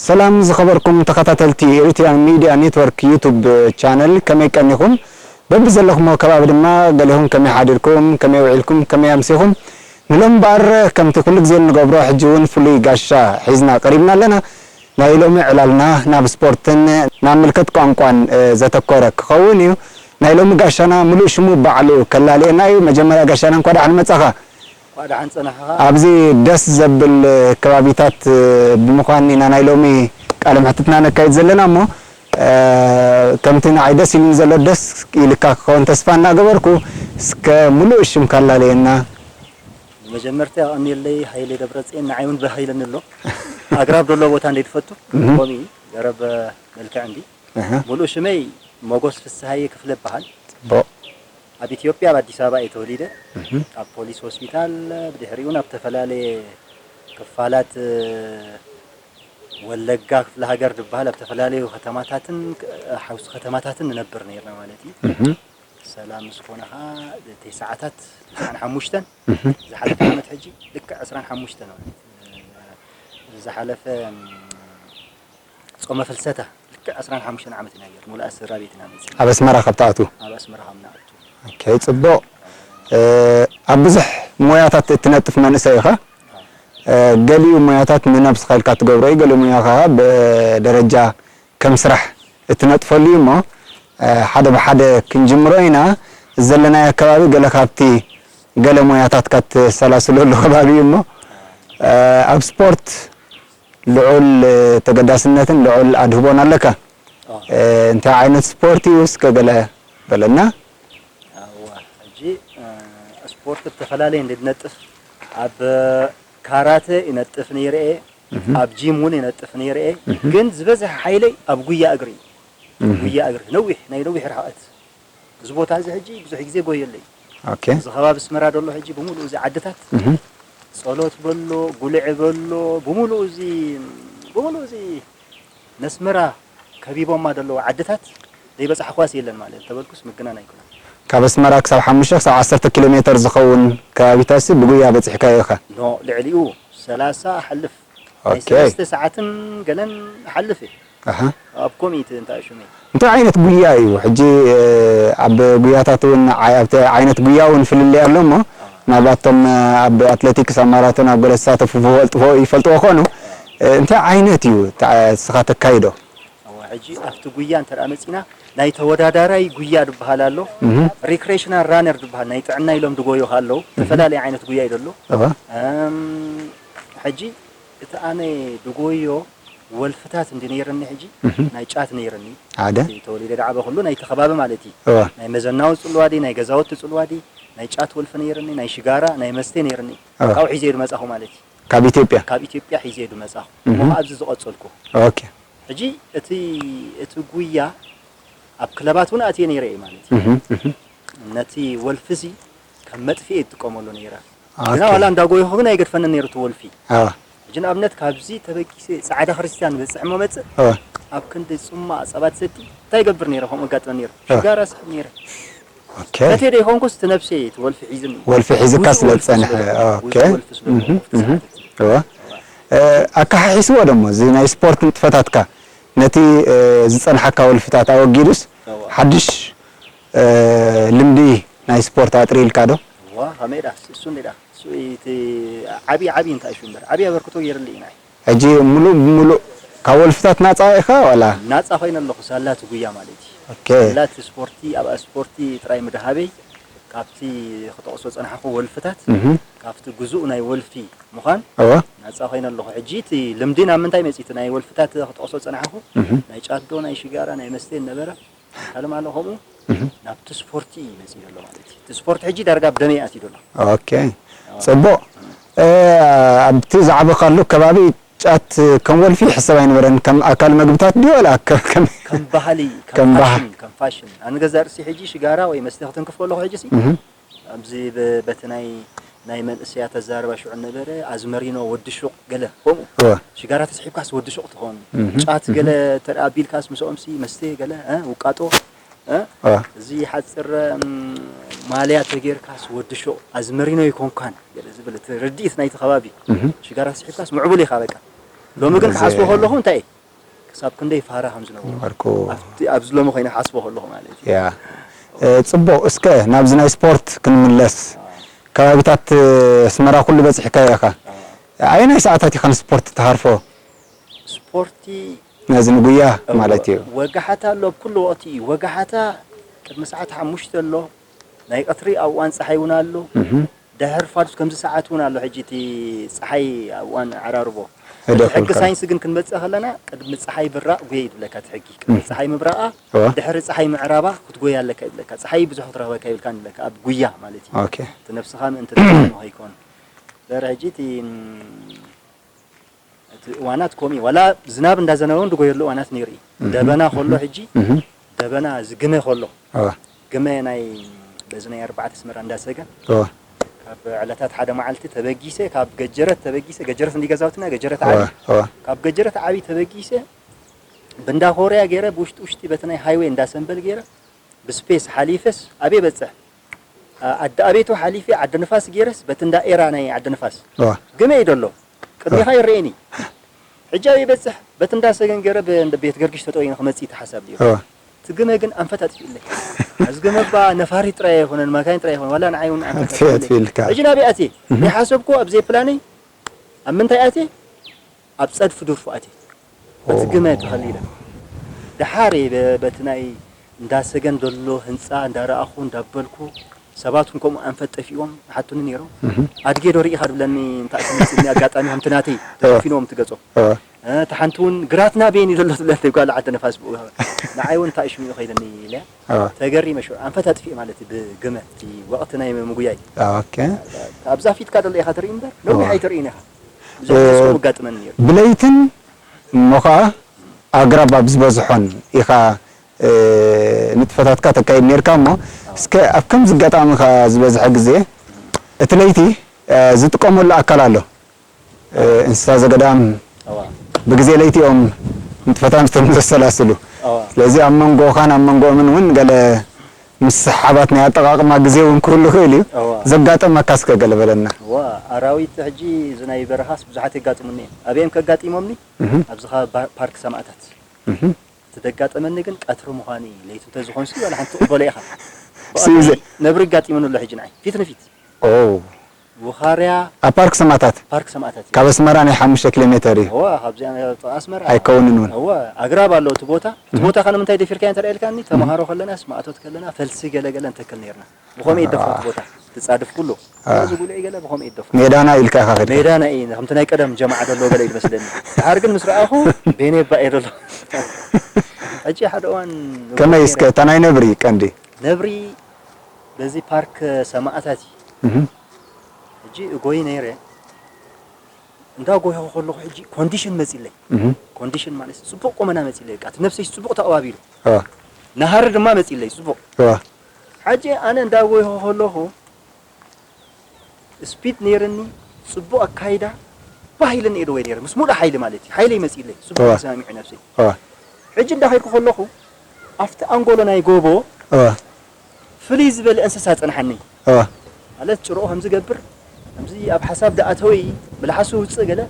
ሰላም ዝኸበርኩም ተኸታተልቲ ኤሪትሪያን ሚድያ ኔትወርክ ዩቱብ ቻነል፣ ከመይ ቀኒኹም? በብዘለኹሞ ከባቢ ድማ ገሊኹም ከመይ ሓዲርኩም፣ ከመይ ውዒልኩም፣ ከመይ ኣምሲኹም? ንሎሚ እምበኣር ከምቲ ኩሉ ግዜ እንገብሮ ሕጂ እውን ፍሉይ ጋሻ ሒዝና ቀሪብና ኣለና። ናይ ሎሚ ዕላልና ናብ ስፖርትን ናብ ምልከት ቋንቋን፣ እ፣ ዘተኮረ ክኸውን እዩ። ናይ ሎሚ ጋሻና ምሉእ ሽሙ ባዕሉ ከላልየና እዩ። መጀመርያ ጋሻና እንኳ ደሓን መጻኻ። እንኳ ደሓን ጸናሕኻ። ኣብዚ ደስ ዘብል ከባቢታት ብምዃን ኢና ናይ ሎሚ ቃለ መሕትትና ነካይድ ዘለና እሞ፣ እ፣ ከምቲ ንዓይ ደስ ኢሉኒ ዘሎ ደስ ኢልካ ክኸውን ተስፋ እናገበርኩ፣ እስከ ምሉእ ሽምካ ኣላለየና። መጀመርታ ኣቐንየለይ ሃይለ ደብረጽዮን፣ ንዓይ እውን ብሃይለኒ ኣሎ። ኣግራብ ዘሎ ቦታ እንደ ትፈቱ፣ እህ። ከምኡ እዩ፣ ገረብ መልክዕ እንዲ። እህ። ሙሉእ ሽመይ ሞጎስ ፍስሃየ ክፍለ ይበሃል። ጽቡቕ። ኣብ ኢትዮጵያ፣ ኣብ ኣዲስ ኣበባ እየ ተወሊደ። እህ። ኣብ ፖሊስ ሆስፒታል፣ ብድሕሪኡ ናብ ዝተፈላለየ ክፋላት፣ ወለጋ ክፍለ ሃገር ዝበሃል፣ ኣብ ዝተፈላለዩ ከተማታትን፣ ሓውሲ ከተማታትን ንነብር ነይርና ማለት እዩ። እህ። ሰላም ምስ ኮነ ኸዓ፣ ተስዓታት፣ ተስዓን ሓሙሽተን፣ እህ። ዝሓለፈ ዓመት ሕጂ ልክዕ ዕስራን ሓሙሽተን ማለት እዩ። ዝሓለፈ፣ ጾመ ፍልሰታ ልክዕ ዕስራን ሓሙሽተን ዓመት ኢና ጌርና፣ ሙሉኣት ስድራ ቤት ኢና መጺና። ኣብ ኣስመራ ካብ ትኣትዉ? ኣብ ኣስመራ ካብ ንኣቱ። ኦኬ፣ ጽቡቕ። እ፣ ኣብ ብዙሕ ሞያታት እትነጥፍ መንእሰይ ኢኻ። እ፣ ገሊኡ ሞያታት ንነብስኻ ኢልካ ትገብሮ እዩ፣ ገሊኡ ሞያ ኸኣ ብደረጃ ከም ስራሕ እትነጥፈሉ እዩ እሞ፣ እ፣ ሓደ ብሓደ ክንጅምሮ ኢና። ዘለናዮ ከባቢ ገለ ካብቲ ገለ ሞያታትካ እትሰላስለሉ ከባቢ እዩ እሞ፣ እ፣ ኣብ ስፖርት ልዑል ተገዳስነትን ልዑል ኣድህቦን ኣለካ። ኣዎ። እ፣ እንታይ ዓይነት ስፖርት እዩ? እስከ ገለ በለና። ኣዋ፣ ሕጂ፣ እ፣ ስፖርት ብተፈላለየ እንደ ዝነጥፍ፣ ኣብ ካራተ ይነጥፍ ነይረ እየ፣ እህ። ኣብ ጂም እውን ይነጥፍ ነይረ እየ። እህ። ግን ዝበዝሐ ሓይለይ ኣብ ጉያ እግሪ እዩ። እህ። ጉያ እግሪ፣ ነዊሕ፣ ናይ ነዊሕ ርሕቐት። እዚ ቦታ እዚ ሕጂ ብዙሕ ግዜ ጎየለይ። ኦኬ። እዚ ከባቢ ኣስመራ ደሎ ሕጂ ብምሉእ እዚ ዓድታት፣ እህ። ጸሎት በሎ፣ ጉልዒ በሎ፣ ብምሉእ እዚ፣ ብምሉእ እዚ ነስመራ ከቢቦማ ደለዉ ዓድታት ዘይበጻሕኳስ የለን ማለት ተበልኩስ ምግናን ኣይኮነን። ካብ ኣስመራ ክሳብ ሓሙሽተ ክሳብ ዓሰርተ ኪሎ ሜተር ዝኸውን ከባቢታትሲ ብጉያ በጺሕካዮ ኢኻ? ኖ፣ ልዕሊኡ ሰላሳ ኣሕልፍ። ናይ ኦኬ። ሰለስተ ሰዓትን ገለን እሓልፍ እየ። ኣሃ። ኣብ ኮሚት እንታይ ሽመይ? እንታይ ዓይነት ጉያ እዩ? ሕጂ፣ እ፣ ኣብ ጉያታት እውን ዓይ-፣ ኣብቲ ዓይነት ጉያ እውን ፍልልይ ኣሎ እሞ፣ ኣዎ። ምናልባት እቶም፣ እ፣ ኣብ ኣትሌቲክስ፣ ኣብ ማራቶን፣ ኣብ ገለ ዝሳተፉ ዝፈልጥዎ፣ ይፈልጥዎ ኾኑ። ኣዎ። እ፣ እንታይ ዓይነት እዩ እታ፣ እስኻ ተካይዶ? ኣዎ፣ ሕጂ ኣብቲ ጉያ እንተ ደኣ መጺና፣ ናይ ተወዳዳራይ ጉያ ድበሃል ኣሎ። እህ። ሪክሬሽናል ራነር ድበሃል፣ ናይ ጥዕና ኢሎም ድጎዩ ኣለዉ። እህ። ዝተፈላለየ ዓይነት ጉያ እዩ ደሎ። እወ። እም፣ ሕጂ እቲ ኣነ ድጎዮ ወልፍታት እንዲ ነይርኒ ሕጂ፣ እህ። ናይ ጫት ነይርኒ። ሓደ። እቲ ተወሊደ ዝዓበኹሉ ናይቲ ከባቢ ማለት እዩ። እወ። ናይ መዘናዊ ጽልዋ ድዩ፣ ናይ ገዛውቲ ጽልዋ ድዩ፣ ናይ ጫት ወልፊ ነይርኒ፣ ናይ ሽጋራ፣ ናይ መስተ ነይርኒ። እወ። ካብኡ ሒዘ እየ ድመጻኹ ማለት እዩ። ካብ ኢትዮጵያ? ካብ ኢትዮጵያ ሒዘ እየ ድመጻኹ። እህ። እሞ ኣብዚ ዝቐጸልኩ። ኦኬ። ሕጂ እቲ፣ እቲ ጉያ ኣብ ክለባት እውን ኣትየ ነይረ እየ ማለት እዩ። እህ፣ እህ። ነቲ ወልፊ እዚ ከም መጥፍኢ እየ ዝጥቀመሉ ነይረ። ኦኬ። ግና ዋላ እንዳጎየኹ ግን ኣይገድፈንን ነይሩ እቲ ወልፊ። ኣዎ። ሕጂ ንኣብነት ካብዚ ተበጊሰ ጻዕዳ ክርስትያን ዝበጽሕ እሞ መጽእ፣ ኣዎ። ኣብ ክንዲ ጽማቕ ጸባ ትሰቲ እንታይ ይገብር ነይረ? ከምኡ ኣጋጥመኒ ነይሩ። ኣዎ። ሽጋራ ስሕብ ነይረ። ኦኬ። ሰትየ ደይኮንኩስ እቲ ነብሰይ እቲ ወልፊ ሒዝኒ። ወልፊ ሒዝካ ውጹእ ስለ ወልፊ ዝጸንሐ። ስለ ዝኾንኩ። ኦኬ። ውጹእ ወልፊ ስለ እህ፣ ዝኾንኩ ኣብቲ እህ። ሰዓት እቲ። እወ። እ፣ ኣካሓሒስዎ ደሞ፣ እዚ ናይ ስፖርት ንጥፈታትካ፣ ነቲ፣ እ፣ ዝጸንሓካ ወልፍታት ኣወጊዱስ፣ እወ። ሓድሽ፣ እ፣ ልምዲ ናይ ስፖርት ኣጥሪልካ ዶ? እወ፣ ከመይ ዳ፣ እሱ እንዴ ዳ፣ እሱ እቲ ዓቢ፣ ዓቢ እንታይ እሹ እምበር፣ ዓቢ ኣበርክቶ ገይርልይ ናይ። ሕጂ ምሉእ ብምሉእ ካብ ወልፍታት ናጻ ኢኻ ዋላ? ናጻ ኮይነ ኣለኹ፣ ሳላ እቲ ጉያ ማለት እዩ። ኦኬ። ሳላ እቲ ስፖርቲ፣ ኣብ ስፖርቲ ጥራይ ምድሃበይ፣ ካብቲ ክጠቕሶ ጸናሕኩ ወልፍታት፣ እህ። ካብቲ ግዙእ ናይ ወልፊ ምዃን እወ። ናጻ ኮይነ ኣለኹ። ሕጂ እቲ ልምዲ ናብ ምንታይ መጺኡ? እቲ ናይ ወልፍታት ክጠቕሶ ጸናሕኩ፣ እህ። ናይ ጫት ዶ፣ ናይ ሽጋራ፣ ናይ መስተ ነበረ? ካልእ ኣሎ ከምኡ? እህ። ናብቲ ስፖርቲ እዩ መጺኡ ዘሎ ማለት እዩ። እቲ ስፖርቲ ሕጂ ዳርጋ ኣብ ደመይ ኣትዩ ዘሎ። ኦኬ። ኣዎ። ጽቡቕ። እ፣ ኣብቲ ዝዓበኻሉ ከባቢ ጫት ከም ወልፊ ይሕሰብ ኣይነበረን። ከም ኣካል መግብታት ድዩ ዋላ ከም፣ ከም ከም ባህሊ፣ ከም ከም ባህ-፣ ፋሽን፣ ከም ፋሽን። ኣነ ገዛእ ርእሲ ሕጂ ሽጋራ ወይ መስተ ክትንክፍ ከለኹ ሕጂ ሲ፣ እህ። ኣብዚ ብ-፣ በቲ ናይ፣ ናይ መንእሰያት ኣዘራርባ ሽዑ ነበረ፣ ኣዝመሪኖ፣ ወዲ ሹቕ፣ ገለ ከምኡ። እወ። ሽጋራ ተስሒብካስ ወዲ ሹቕ ትኸውን። እህ፣ ጫት እህ። ገለ ተደኣ ኣቢልካስ ምስኦምሲ መስተ ገለ፣ እ፣ ውቃጦ፣ እ፣ እወ። እዚ ሓጽር፣ እም፣ ማልያ ተጌርካስ ወዲ ሹቕ፣ ኣዝመሪኖ ኣይኮንካን፣ ገለ ዝብል እቲ ርድኢት ናይቲ ከባቢ። እህ። ሽጋራ ተስሒብካስ ምዕቡል ኢኻ በቃ። ሎሚ ግን እዚ ክሓስቦ ከለኹ እንታይ እዩ? ክሳብ ክንደይ ፋራ ከም ዝነበሩ ነበርኩ። ኣብቲ ኣብዚ ሎሚ ኮይነ ክሓስቦ ከለኹ ማለት እዩ። ያ እ፣ ጽቡቕ። እስከ ናብዚ ናይ ስፖርት ክንምለስ። ከባቢታት ኣስመራ ኩሉ በጺሕካዮ ኢኻ። ኣየናይ ሰዓታት ኢኻ ንስፖርት ትሃርፎ? ስፖርቲ ነዚ ንጉያ ማለት እዩ። ወጋሓታ ኣሎ ኣብ ኩሉ ወቕቲ እዩ። ወጋሓታ ቅድሚ ሰዓት ሓሙሽተ ኣሎ፣ ናይ ቀትሪ ኣብ እዋን ፀሓይ እውን ኣሎ። ድሕር ፋዱስ ከምዚ ሰዓት እውን ኣሎ። ሕጂ እቲ ፀሓይ ኣብ እዋን ዓራርቦ እቲ ሕጊ የደፍልካ። ሳይንስ ግን ክንመፅእ ከለና ቅድሚ ፀሓይ ብራቕ ጉየ ይብለካ እቲ ሕጊ። ቅድሚ ፀሓይ ምብራቓ እወ። ድሕሪ ፀሓይ ምዕራባ ክትጎያ ኣለካ ይብለካ። ፀሓይ ብዙሕ ክትረኽበካ ይብልካን ይብለካ ኣብ ጉያ ማለት እዩ። ኦኬ። እቲ ነብስኻ ምእንቲ ትጥዕሞ ከይኮን በር ሕጂ እቲ እቲ እዋናት ከምኡ እዩ። ዋላ ዝናብ እንዳዘነበ እውን ዝጎየሉ እዋናት ነይሩ እዩ። ደበና ከሎ ሕጂ እህ ደበና እዚ ግመ ከሎ እወ። ግመ ናይ በዚ ናይ ኣርባዕተ ኣስመራ እንዳሰገ እወ። ካብ ዕለታት ሓደ መዓልቲ ተበጊሰ ካብ ገጀረት ተበጊሰ ገጀረት እንዲ ገዛውትና ገጀረት እወ። ዓቢ እወ። ካብ ገጀረት ዓቢ ተበጊሰ ብእንዳ ኮርያ ገይረ ብውሽጢ ውሽጢ በቲ ናይ ሃይዌ እንዳሰንበል ገይረ ብስፔስ ሓሊፈስ ኣበይ በፅሕ ዓዲ ኣቤቶ ሓሊፈ ዓዲ ንፋስ ገይረስ በቲ እንዳ ኤራ ናይ ዓዲ ንፋስ እወ። ግመ እዩ ደሎ ቅድሚኻ ይረኤኒ ሕጂ ኣበይ በፅሕ በቲ እንዳ ሰገን ገይረ ብ- ቤት ገርግሽ ተጠወይነ ክመፅእ እቲ ሓሳብ ነይሩ እወ። እቲ ግመ ግን ኣንፈት ኣጥፊእለይ እዚ ግመ እባ ነፋሪት ጥራይ ኣይኮነን ማካይን ጥራይ ኣይኮነን ዋላ ንዓይ እውን ኣንፈት ኣጥፊእ- ኣጥፊእለይ ኣጥፊእልካ። ሕጂ ናበይ ኣትየ ናይ ሓሰብኩ ኣብ ዘይፕላነይ ኣብ ምን እንታይ ኣትየ ኣብ ፀድፊ ዱርፉ ኣትየ በቲ ግመ ተኸሊለ ደሓር እየ በ- በቲ ናይ እንዳሰገን ዘሎ ህንፃ እንዳረኣኹ እንዳበልኩ ሰባት እውን ከምኡ ኣንፈት ጠፊኦም ይሓቱኒ ነይሮም ኣድጌ ዶ ርኢኻ ድብለኒ እንታይ ክምፅኒ ኣጋጣሚ ከምቲ ናተይ ተሸፊኖም ትገጾ እወ። እቲ ሓንቲ እውን ግራትና ቤን ይደሎ ትብለኒ ጓል ዓዲ ነፋስ ብኡ ንዓይ እውን እንታይ ሽሚኡ ከይደኒ ኢለ እወ። ተገሪመ ሽዑ ኣንፈት ኣጥፊእ ማለት እዩ ብግመ እቲ ወቕቲ ናይ ምጉያይ ኦኬ። ኣብዛ ፊትካ ደሎ ኢኻ ትርኢ እምበር ነዊሕ ኣይትርእን ኢኻ ብዙሕ እ- ተስፎ ኣጋጥመኒ ነይሩ ብለይትን እሞ ኸዓ ኣግራብ ኣብ ዝበዝሖን ኢኻ እ፣ ንጥፈታትካ ተካይድ ነርካ እሞ እስከ ኣብ ከምዚ ኣጋጣሚ ኸዓ ዝበዝሐ ግዜ እቲ ለይቲ እ፣ ዝጥቀመሉ ኣካል ኣሎ እ፣ እንስሳ ዘገዳም እዋ ብግዜ ለይቲ እዮም ንጥፈታም ዝቶም ዘሰላስሉ እዋ ስለዚ ኣብ መንጎኻን ኣብ መንጎኦምን እውን ገለ ምስሓባት ናይ ኣጠቓቕማ ግዜ እውን ክህሉ ይኽእል እዩ እዋ ዘጋጠመካ እስከ ገለ በለና እዋ ኣራዊት ሕጂ እዚ ናይ በረኻስ ብዙሓት የጋጥሙኒ እዮም ኣበዮም ከጋጢሞምኒ እህም፣ ኣብዚ ኸ ባ- ፓርክ ሰማእታት እህም። እቲ ዘጋጠመኒ ግን ቀትሪ ምዃኑ እዩ ለይቲ እንተዝኾንሲ ዋላ ሓንቲ ቅበሎ ኢኻ ስዩ ዘ- ነብሪ ኣጋጢሙኒ ኣሎ ሕጂ ንዓይ ፊት ንፊት ኦ ውኻርያ ኣብ ፓርክ ሰማእታት ፓርክ ሰማእታት እዩ ካብ ኣስመራ ናይ ሓሙሽተ ኪሎ ሜተር እዩ እዋ ካብዚኣ ናይ ኣስመራ ኣይከውንን እውን እዋ ኣግራብ ኣሎ እቲ ቦታ እቲ ቦታ ካነ ምንታይ ደፊርካ እንተ ኢልካኒ ተምሃሮ ከለና ስማእቶት ከለና ፈልሲ ገለ ገለ ንተክል ነርና ብኸመይ ይደፋ እቲ ቦታ ትጻድፍ ኩሉ እዚ ጉልዒ ገለ ብኸመይ ይደፋ ሜዳና ኢልካ ኢኻ ከድካ ሜዳ ናይ ከምቲ ናይ ቀደም ጀማዓ ደሎ ገለ እዩ መስለኒ ድሓር ግን ምስ ረኣኹ ቤኔባ እየ ደሎ ሕጂ ሓደ እዋን ከመይ እስከ እታ ናይ ነብሪ ቀንዲ ነብሪ በዚ ፓርክ ሰማእታት እዩ እህም፣ ሕጂ እጎይ ነይረ እንዳ ጎይኹ ከለኹ ሕጂ ኮንዲሽን መፂለይ እህም፣ ኮንዲሽን ማለት ፅቡቅ ቁመና መፂለይ በቃ እቲ ነብሰይ ፅቡቅ ተቐባቢሉ እ፣ ናሃሪ ድማ መፂለይ ፅቡቅ እ፣ ሕጂ ኣነ እንዳ ጎይኹ ከለኹ ስፒድ ነይርኒ ፅቡቅ ኣካይዳ ባህ ኢለኒ እየ ደወይ ነይረ ምስ ሙሉእ ሓይሊ ማለት እዩ ሓይለይ መፂለይ ፅቡቅ እ። ተሰማሚዑ ነብሰይ እ፣ ሕጂ እንዳኸድኩ ከለኹ ኣብቲ ኣንጎሎ ናይ ጎቦ እ፣ ፍልይ ዝበለ እንስሳ ፀንሓኒ እ፣ ማለት ጭርኦ ከም ዝገብር ከምዚ ኣብ ሓሳብ ደኣተወ ምልሓሱ ውፅእ ገለ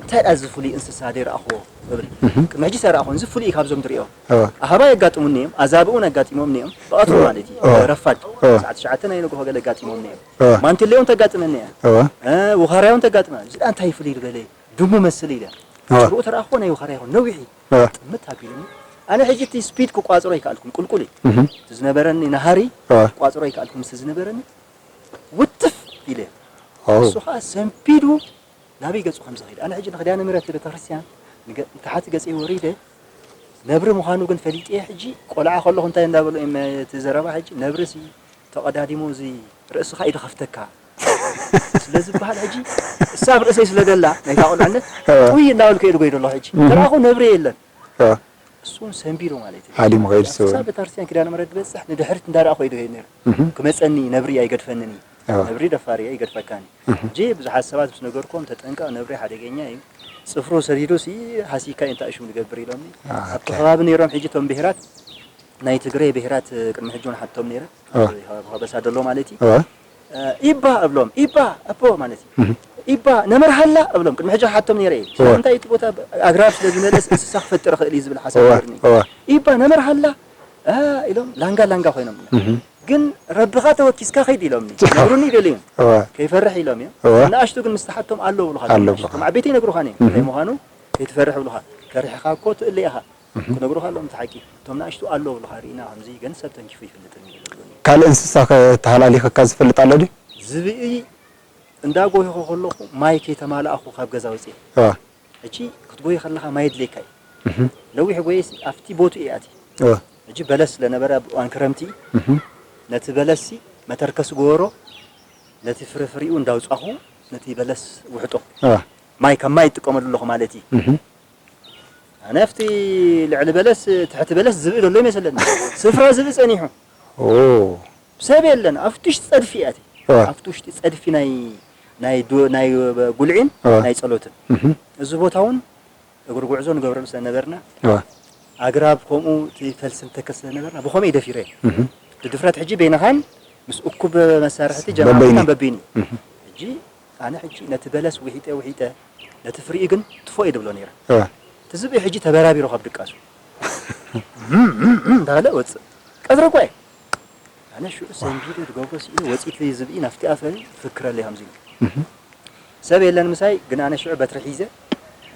እንታይ ደኣ እዚ ፍሉይ እንስሳ ደይረኣኽዎ እብል ቅድሚ ሕጂ ሰረኣኹ እዚ ፍሉይ ካብዞም ትሪኦ እ፣ ኣህባ የጋጥሙኒ እዮም ኣዛብእ እውን ኣጋጢሞምኒ እዮም ብቐትሩ ማለት እዩ እ። ረፋድ እ። ሰዓት ትሽዓተ ናይ ንግሆ ገለ ኣጋጢሞምኒ እዮም እ፣ ማንትለ እውን ተጋጥመኒ እያ እ፣ እ፣ ውኻርያ እውን ተጋጥመ እዚ ደኣ እንታይ ፍሉይ ዝበለ ድሙ መስል ኢለ እ፣ ጭርኡ ተረኣኽዎ ናይ ውኻርያ ይኹን ነዊሕ እዩ እ፣ ጥምት ኣቢሉኒ ኣነ ሕጂ እቲ ስፒድ ክቋፅሮ ኣይከኣልኩን ቁልቁል እዩ እህም፣ እቲ ዝነበረኒ ናሃሪ እ፣ ክቋፅሮ ኣይከኣልኩን ምስቲ ዝነበረኒ ውትፍ ኢለ ኦ፣ እሱ ከዓ ሰንቢዱ ናበይ ገፁ ከም ዝኸይድ ኣነ ሕጂ ንክዳነ ምረት ቤተክርስትያን ንገ- ንታሕቲ ገፀይ ወሪደ ነብሪ ምዃኑ ግን ፈሊጠ ሕጂ ቆልዓ ከለኹ እንታይ እንዳበሉ እዮም እቲ ዘረባ ሕጂ ነብሪ ሲ ተቐዳዲሙ እዚ ርእስኻ እዩ ዝኸፍተካ ስለ ዝበሃል ሕጂ እሳ ኣብ ርእሰይ ስለ ደላ ናይታ ቁልዕነት ውይ እናበልኩ እየ ዝጎይ ዘለኹ ሕጂ ተረኣኹ ነብሪ የለን እ፣ እሱ እውን ሰንቢሩ ማለት እዩ ሃዲሙ ከይዱ እሱ እውን። ክሳብ ቤተክርስትያን ኪዳነ ምሕረት ዝበፅሕ ንድሕሪት እንዳረኣኹ እየ ዝኸይድ ነይረ እህም፣ ክመፀኒ ነብሪ ኣይገድፈንን እዩ እ፣ ነብሪ ደፋር እዩ ኣይገድፈካን እዩ ሕጂ ብዙሓት ሰባት ምስ ነገርኩም ተጠንቀቕ ነብሪ ሓደገኛ እዩ ፅፍሩ ሰዲዱ ሲ ሓሲካ እዩ እንታይ ሽሙ ዝገብር ኢሎምኒ አ፣ ኣብቲ ኦኬ። ከባቢ ነይሮም ሕጂ እቶም ብሄራት ናይ ትግሬ ብሄራት ቅድሚ ሕጂ እውን ሓቶም ነይረ እ፣ ከበሳ ደሎ ማለት እዩ እ፣ ኢባ እብሎም ኢባ ኣቦ ማለት እዩ ኢባ ነመርሃላ እብሎም። ቅድሚ ሕጂ ሓቶም ነይረ እየ። እዋ። ስለምንታይ እቲ ቦታ ኣግራብ ስለ ዝመልእስ እንስሳ ክፈጥር ይኽእል እዩ ዝብል ሓሳብ እዋ፣ ነይሩኒ። እዋ። ኢባ ነመርሃላ፣ እ፣ ኢሎም ላንጋ ላንጋ ኮይኖም። እህ። ግን ረብኻ ተወኪስካ ከይድ ኢሎምኒ። እዋ። ነግሩኒ ይደልዩ። እዋ። ከይፈርሕ ኢሎም እዮም። እዋ። ንኣሽቱ ግን ምስ ተሓቶም ኣሎ ብሉኻ። ኣሎ ንኣሽቱ ብሉኻ። ከም ዓበይቲ ይነግሩኻን እዮም። እህ። እንታይ ምዃኑ ከይትፈርሕ ብሉኻ። ፈሪሕኻ እኮ ትእለ ኢኻ። እህ። ክነግሩኻ ኣለዎም እቲ ሓቂ። እቶም ንኣሽቱ ኣሎ ብሉኻ ርኢና ከምዚ ግን ሰብ ተንኪፉ ይፈልጥን እዩ ዝብሉኒ። ካልእ እንስሳ ከ ተሃላሊኸካ ዝፈልጥ ኣሎ ድዩ? ዝብኢ እንዳጎየኹ ከለኹ ማይ ከይተማላእኹ ካብ ገዛ ወፅየ። እዋ። ሕጂ ክትጎይ ከለኻ ማይ የድልየካ እዩ። እህ። ነዊሕ ጎየሲ ኣብቲ ቦቱ እየ ኣትየ። እዋ። ሕጂ በለስ ስለነበረ ኣብ እዋን ክረምቲ እህ። ነቲ በለስሲ መተርከሲ ጎበሮ ነቲ ፍረፍሪኡ እንዳውፃኹ ነቲ በለስ ውሕጦ። እዋ። ማይ ካብ ማይ ይጥቀመሉ ኣለኹ ማለት እዩ። እህ። ኣነ ኣብቲ ልዕሊ በለስ ትሕቲ በለስ ዝብኢ ዘሎ ይመስለኒ። ስፍራ ዝብኢ ፀኒሑ። ኦ። ሰብ የለን። ኣብቲ ውሽጢ ፀድፊ እያ እቲ። እዋ። ኣብቲ ውሽጢ ፀድፊ ናይ፣ ናይ ዱ-፣ ናይ ጉልዒን እዋ። ናይ ጸሎትን። እህ። እዚ ቦታ እውን እግሪ ጉዕዞ ንገብረሉ ስለ ነበርና፣ እዋ። ኣግራብ ከምኡ እቲ ፈልሲ ንተክል ስለ ነበርና፣ ብኸመይ ደፊረ? እህ። ብድፍረት ሕጂ በይንኻን ምስ እኩብ መሳርሕቲ በበይኑ። ጀማዕትካን በበይኑ። እህ። ሕጂ ኣነ ሕጂ ነቲ በለስ ውሒጠ፣ ውሒጠ፣ ነቲ ፍሪኡ ግን ትፎ እየ ድብሎ ነይረ። እዋ። እቲ ዝብኢ ሕጂ ተበራቢሩ ካብ ድቃሱ። እንዳበለ ወፅእ። ቀትሪ እኮ እየ። ኣነ ሽዑ ሰንቢደ ድገብሮ ስኢነ ወፂት ዝብኢ ናፍቲ ኣፈ ፍክረለይ ከምዚ ኢሉ። እህ። ሰብ የለን ምሳይ፣ ግን ኣነ ሽዑ በትሪ ሒዘ፣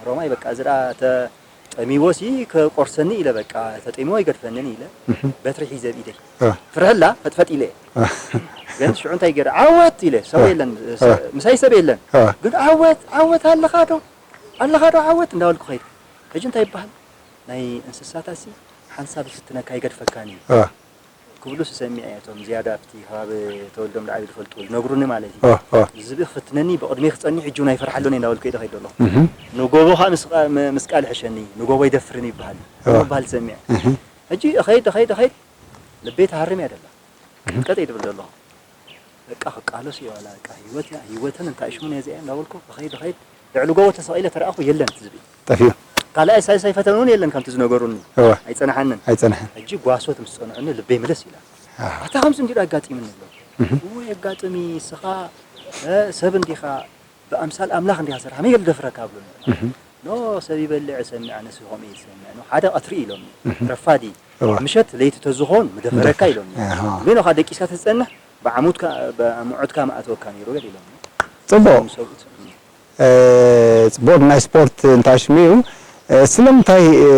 ሮማይ በቃ እዚ ደኣ ተ-፣ ጠሚዎ ሲ ከቆርሰኒ ኢለ በቃ ተጠሚዎ ይገድፈንን ኢለ፣ እህ። በትሪ ሒዘ ብኢደይ። እ። ፍርሕላ ፈጥፈጥ ኢለ። እ። ግን ሽዑ እንታይ ገይረ? ዓወት ኢለ፣ ሰብ እ። የለን፣ እ። ምሳይ ሰብ የለን። እ። ግን ዓወት፣ ዓወት ኣለኻ ዶ? ኣለኻ ዶ ዓወት? እንዳበልኩ ኸይደ። ሕጂ እንታይ ይበሃል? ናይ እንስሳታት ሲ ሓንሳብ ይፍትነካ ይገድፈካን እዩ። እ። ክብሉ ስሰሚዐ እቶም ዝያዳ ኣብቲ ከባቢ ተወልዶም ዝዓብዩ ዝፈልጡ ዝነግሩኒ ማለት እዩ። እ፣ እ። ዝብኢ ክፍትነኒ ብቕድሚ ክጸንሕ ሕጂ እውን ኣይፈርሓሉን እየ እንዳበልኩ እየ ዝኸይድ ዘለኹ። እህ። ንጎቦ ኸኣ ምስ ቃ-፣ ም-፣ ምስ ቃል ይሕሸኒ፣ ንጎቦ ኣይደፍርን ይበሃል። እ። ምባል ሰሚዐ። እህ። ሕጂ እኸይድ፣ እኸይድ፣ እኸይድ፣ ልበይ ትሃርም እያ ደላ። እህ። ቀጥ እየ ድብል ዘለኹ። በቃ ክቃለሱ እየ ዋላ በቃ ህይወት እያ፣ ህይወትን እንታይ ሽሙን እየ እዚኣ እንዳበልኩ እኸይድ፣ እኸይድ፣ ልዕሊ ጎቦ ተሰቒለ ተረኣኹ የለን እቲ ዝብኢ። ጠፊኡ። ካልኣይ ሳልሳይ ፈተነ እውን የለን ከምቲ ዝነገሩኒ። እወ። ኣይጸንሓንን። ኣይጸንሐን። ሕጂ ጓሶት ምስ ጸንሑኒ ልበይ ምልስ ኢላ። ኣሃ። ኣታ ከምዚ እንዲዩ ኣጋጢሙኒ ኣሎ። እህ። እወ የጋጥም እዩ፣ ንስኻ፣ እ፣ ሰብ እንዲኻ ብኣምሳል ኣምላኽ እንዲኻ ሰርሓ መን እዩ ዝደፍረካ ብሉኒ። እህ። ኖ ሰብ ይበልዕ እሰምዕ ኣነስ ከምኡ እየ ዝሰምዕ ኖ ሓደ ቀትሪ ኢሎምኒ። እህ። ረፋዲ እወ። ምሸት ለይቲ ተዝኾን ምደፈረካ ደፈር። ኢሎምኒ። ኣሃ። ግን ኻ ደቂስካ ተዝጸንሕ ብዓሙድካ ብኣምዑድካ ምኣተወካ ነይሩ ገለ ኢሎምኒ። ጽቡቕ። እዞም ሰብኡት። እ፣ ጽቡቕ ናይ ስፖርት እንተ ኣሽሚዑ፣ እ፣ ስለምንታይ፣ እ፣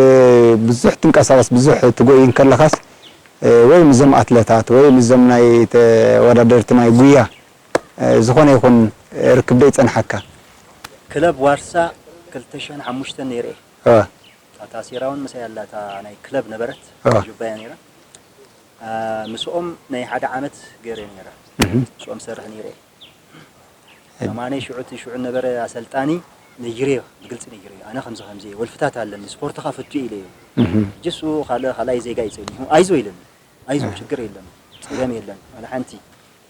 ብዙሕ ትንቀሳቐስ፣ ብዙሕ ትጎይ እንከለኻስ፣ እ፣ ወይ ምስዞም ኣትለታት ወይ ምስዞም ናይ ተወዳደርቲ ናይ ጉያ፣ እ፣ ዝኾነ ይኹን ርክብ ዶ ይጸንሓካ? ክለብ ዋርሳ ክልተ ሽሕን ሓሙሽተን ነይረ እየ። እ። እታ ታሴራ እውን ምሳይ ኣላ፣ እታ ናይ ክለብ ነበረት፣ እ። ጁባያ ነይራ። እ፣ ምስኦም ናይ ሓደ ዓመት ገይረ ነይረ። እህ። ምስኦም ሰርሕ ነይረ እየ። ከማነይ ሽዑ እቲ ሽዑ ነበረ ኣሰልጣኒ ነጊረዮ፣ ብግልጺ ነጊረዮ። ኣነ ከምዚ ከምዚ እየ፣ ወልፍታት ኣለኒ፣ ስፖርት ኸኣ ፈቱ እየ ኢለዮ። እህ። ሕጂ እሱ ካልእ፣ ካልኣይ ዜጋ እዩ ጸኒሑ። ኣይዞ ኢለኒ። ኣይዞ፣ እህ። ችግር የለን፣ ጸገም የለን፣ ዋላ ሓንቲ።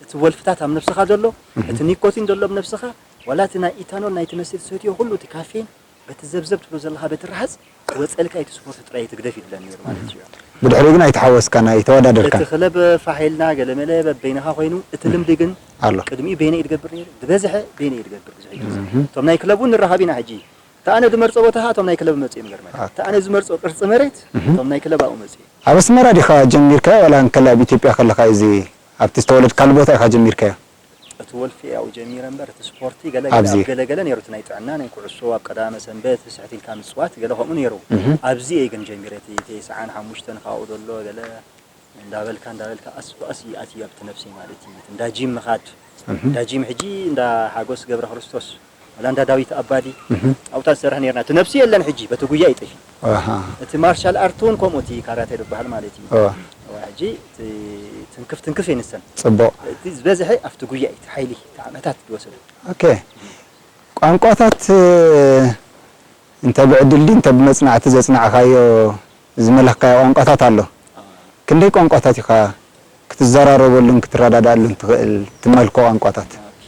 እቲ ወልፍታት ኣብ ነብስኻ ዘሎ፣ እህ። እቲ ኒኮቲን ዘሎ ኣብ ነብስኻ፣ ዋላ እቲ ናይ ኢታኖል ናይቲ መስተ ትሰትዮ ኩሉ፣ እቲ ካፌን፣ በቲ ዘብዘብ ትብሎ ዘለኻ በቲ ረሃጽ ክወጸልካ እቲ ስፖርት ጥራይ ትግደፍ ይብለኒ ነይሩ ማለት እዩ። ብድሕሪኡ ግን ኣይተሓወስካን ኣይተወዳደርካን። እቲ ክለብ ፋሕ ኢልና ገለመለ በበይንኻ ኮይኑ እቲ ልምዲ ግን ኣሎ። ቅድሚኡ በይነ እዩ ዝገብር ነይሩ። ዝበዝሐ በይነ እዩ ዝገብር ብዙሕ ግዜ። እህ። እቶም ናይ ክለብ እውን ንራኸብ ኢና ሕጂ። እታ ኣነ ዝመርጾ ቦታ እቶም ናይ ክለብ መጽኡ እዮም ገርመል። ኦኬ። እታ ኣነ ዝመርጾ ቅርጺ መሬት እህ። እቶም ናይ ክለብ ኣብኡ መጽኡ እዮም። ኣብ ኣስመራ ዲኻ ጀሚርካዮ ዋላ እንከላ ኣብ ኢትዮጵያ ከለኻ እዚ ኣብቲ ዝተወለድካሉ ቦታ ኢኻ ጀሚርካዮ? እቲ ወልፊ ያው ጀሚረ እምበር እቲ ስፖርቲ ገለ ገለ ኣብዚ። ኣብ ገለ ገለ ነይሩ፣ እቲ ናይ ጥዕና ናይ ኩዕሶ ኣብ ቀዳመ ሰንበት ስሕት ኢልካ ምጽዋት ገለ ከምኡ ነይሩ። እህ። ኣብዚ እየ ግን ጀሚረ፣ እቲ ተስዓን ሓሙሽተን ካብኡ ዘሎ ገለ እንዳበልካ እንዳበልካ ቀስ ብቐስ ይኣትዩ ኣብቲ ነብሰይ ማለት እዩ። እንዳ ጂም ምኻድ፣ እህ። እንዳ ጂም ሕጂ እንዳ ሓጎስ ገብረ ክርስቶስ፣ ወላ እንዳ ዳዊት ኣባዲ፣ እህ። ኣብታ ዝሰርሕ ነይርና። እቲ ነብሲ የለን ሕጂ፣ በቲ ጉያ እዩ ጠፊኡ። ኣሃ። እቲ ማርሻል ኣርት እውን ከምኡ፣ እቲ ካራቴ ዝበሃል ማለት እዩ። እወ። እወ፣ ሕጂ እቲ ትንክፍ ትንክፍ የንሰን። ጽቡቕ። እቲ ዝበዝሐ ኣብቲ ጉያ እዩ፣ እቲ ሓይሊ፣ እቲ ዓመታት ዝወሰደ። ኦኬ። ቋንቋታት፣ እ፣ እንተ ብዕድል ድዩ፣ እንተ ብመጽናዕቲ ዘጽናዕካዮ፣ ዝመለኽካዮ ቋንቋታት ኣሎ? ኣዎ። ክንደይ ቋንቋታት ኢኻ ክትዘራረበሉን ክትረዳዳኣሉን ትኽእል፣ ትመልኮ ቋንቋታት? ኦኬ፣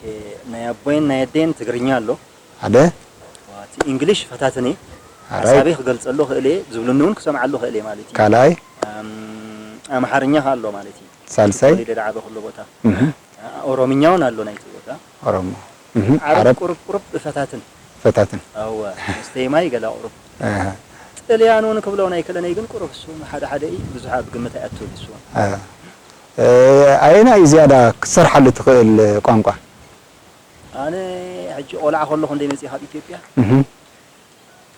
ናይ ኣቦይን ናይ ኣደይን ትግርኛ ኣሎ። ሓደ? ዋ፣ እቲ እንግሊሽ ፈታትኒ፣ ኣራይ። ሓሳበይ ክገልጸሉ ክእል እየ፣ ዝብሉኒ እውን ክሰምዓሉ ክእል እየ ማለት እዩ። ካልኣይ? ኣም፣ ኣምሓርኛ ከ ኣሎ ማለት እዩ። ሳልሳይ? ተወሊደ ዝዓበኹሉ ቦታ። እህ። ኦሮምኛ እውን ኣሎ ናይቲ ቦታ። ኦሮሞ። እህ፣ ዓረብ ዓረብ። ቁሩብ ቁሩብ እፈታትን ፈታትን። ኣወ መስተይ ማይ ገላ ቁሩብ እህ፣ ጥልያን እውን ክብሎ ናይ ክእለነይ ግን ቁሩብ እሱ ሓደ ሓደ እዩ ብዙሕ ኣብ ግምት ኣይኣትውን እሱ እህ። እ፣ ኣየናይ እዩ ዝያዳ ክትሰርሓሉ ትኽእል ቋንቋ? ኣነ ሕጂ ቆልዓ ከለኹ እንደ መፅእ ካብ ኢትዮጵያ እህ፣